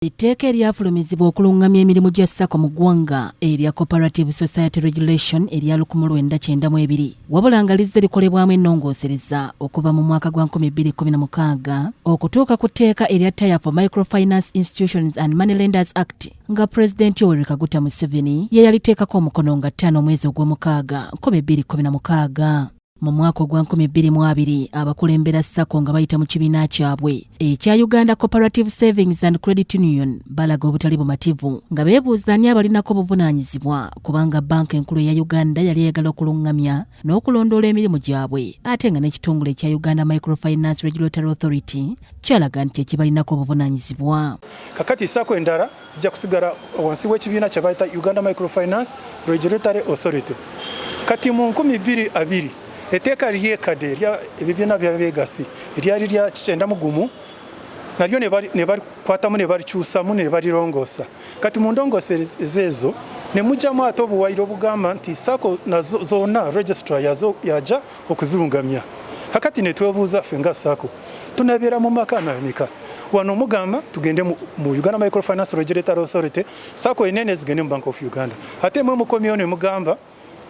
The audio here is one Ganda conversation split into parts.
Etteeka eryafulumizibwa okulungamya emirimu gya SACCO mu ggwanga erya Cooperative Society Regulation erya 1992, wabula nga lizze likolebwamu ennongoosereza okuva mu mwaka gwa 2016 okutuuka ku tteeka erya Tier for Microfinance Institutions and Money Lenders Act, nga Pulezidenti Yoweri Kaguta Museveni ye yaliteekako omukono nga 5 omwezi ogw'omukaaga 2016. Mu mwaka ogwa 2020, abakulembera SACCO nga bayita mu kibiina kyabwe ekya Uganda Cooperative Savings and Credit Union balaga obutali bumativu nga beebuuza ani abalinako obuvunaanyizibwa, kubanga banka enkulu eya Uganda yali eyagala okuluŋŋamya n'okulondoola emirimu gyabwe, ate nga n'ekitongole ekya Uganda Microfinance Regulatory Authority kyalaga nti ekibalinako obuvunaanyizibwa. Kakati SACCO endala zijja kusigala wansi w'ekibiina kye bayita Uganda Microfinance Regulatory Authority. Kati mu 2020, etteeka lyekadde erya ebibiina by'abeegasi eryali lya 91 nalyo ne balikwatamu ne balikyusamu ne balirongoosa. Kati mu ndongoosereza ezo ne mujjamu ate obuwayiro obugamba nti SACCO nazo zonna registrar yazo yajja okuzirungamya. Kakati ne twebuuza, ffe nga SACCO tunabeera mu maka nameka? Wano mugamba tugende mu Uganda Microfinance Regulatory Authority, SACCO enene zigende mu Bank of Uganda, ate mwe mukomyewo ne mugamba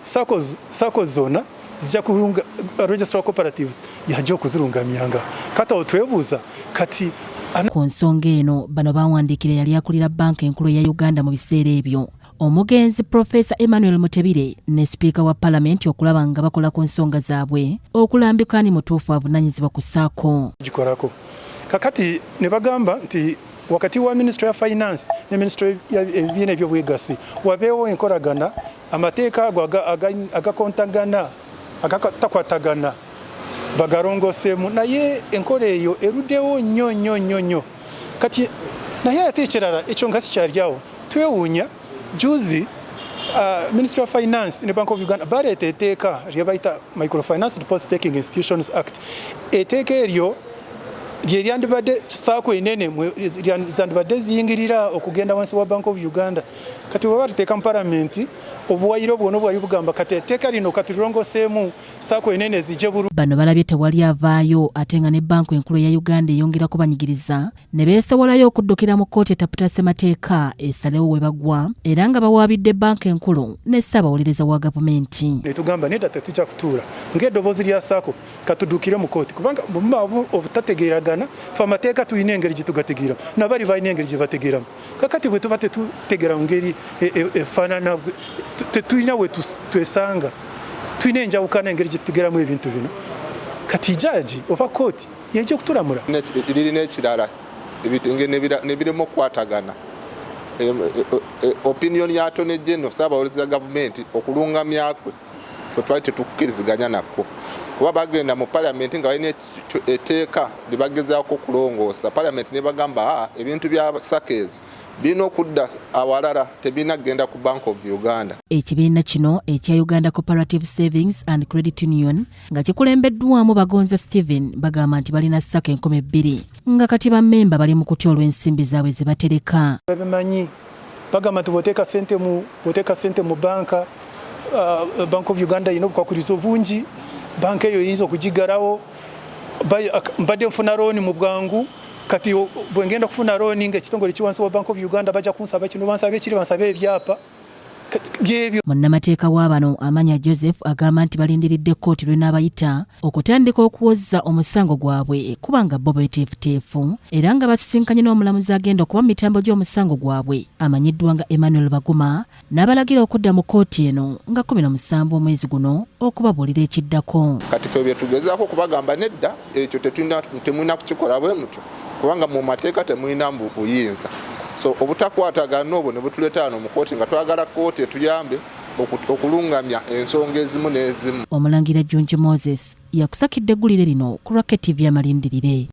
SACCO zonna zijja kulunga registrar cooperatives yajja okuzirungamyanga. Kati awo twebuuza kati. Ku nsonga eno, bano bawandiikira yali akulira banka enkulu eya Uganda mu biseera ebyo, omugenzi Profesa Emmanuel Mutebile, ne sipiika wa palamenti okulaba nga bakola ku nsonga zaabwe okulambika ani mutuufu avunaanyizibwa ku SACCO. Gikolako. Kakati ne bagamba nti wakati wa Ministry ya Finance ne Ministry y'ebibiina ebyobwegasi wabeewo enkolagana, amateeka ago agakontagana, agatakwatagana, bagalongoseemu. Naye enkola eyo eruddewo nnyo nnyo nnyo nnyo kati. Naye ate ekirala, ekyo nga sikyali awo, twewuunya juzi Ministry of Finance ne Bank of Uganda baleeta etteeka lye bayita Microfinance Deposit Taking Institutions Act. Etteeka eryo lye lyandibadde SACCO enene zandibadde ziyingirira okugenda wansi wa Bank of Uganda. Kati bwe baliteeka mu palamenti, obuwayiro bwona obwali bugamba kati etteeka lino katulongoseemu SACCO enene zijje bulu. Bano balabye tewali avaayo, ate nga ne banka enkulu eya Uganda eyongera kubanyigiriza, ne beesowolayo okuddukira mu kkooti etaputa ssemateeka esalewo we bagwa, era nga bawaabidde banka enkulu ne ssaabawolereza wa gavumenti. Ne tugamba nedda, tetujja kutuula ng'eddoboozi lya SACCO, katuddukire mu kooti, kubanga bwemuba obutategeeragana, fe amateeka tulina engeri gye tugategeeramu, nabali balina engeri gye bategeeramu. Kakati bwe tuba tetutegeera mu ngeri efaanana, tetulina we twesanga, tulina enjawukana engeri gye tutegeeramu ebintu bino. Kati jaaji oba kooti yejja okutulamula. Lirina ekirala nebirema okukwatagana. Opinion ya Attorney General, saabawolereza gavumenti, okulungamya kwe fe twali tetukkiriziganya nakwo, kuba bagenda mu palamenti nga balina etteeka lyebagezaako okulongoosa. Palamenti nebagamba ebintu bya SACCO ezo birina okudda awalala, tebirina kugenda ku Bank of Uganda. Ekibiina kino ekya Uganda Cooperative Savings and Credit Union nga kikulembeddwamu Bagonza Stephen bagamba nti balina SACCO 2000, nga kati bammemba bali mu kutya olw'ensimbi zaabwe ze batereka. Babimanyi, bagamba nti bw'oteeka sente mu banka, Bank of Uganda erina obukwakkulizo bungi, banka eyo eyinza okugigalawo. Mbadde nfuna looni mu bwangu, kati bwengenda okufuna looni ngaekitongole kiwansi wa Bank of Uganda, bajja kunsaba kino, bansaba ekiri, bansaba ebyapa byebyo. Munnamateeka wa bano, Amanya Joseph, agamba nti balindiridde kkooti lw'enaabayita okutandika okuwozza omusango gwabwe, kubanga bo beeteefuteefu, era nga basisinkanye n'omulamuzi agenda okuba mu mitambo gy'omusango gwabwe amanyiddwa nga Emmanuel Baguma, n'abalagira okudda mu kkooti eno nga 17 omwezi guno okubabuulira ekiddako. Kati ffe bye tugezaako okubagamba, nedda, ekyo temulina kukikola bwe mutyo, kubanga mu mateeka temulina buyinza. So obutakwatagana obwo ne butuleeta wano mu kooti nga twagala kooti etuyambe okulungamya ensonga ezimu n'ezimu. Omulangira Junju Moses yakusakidde eggulire lino ku lwa KTV Amalindirire.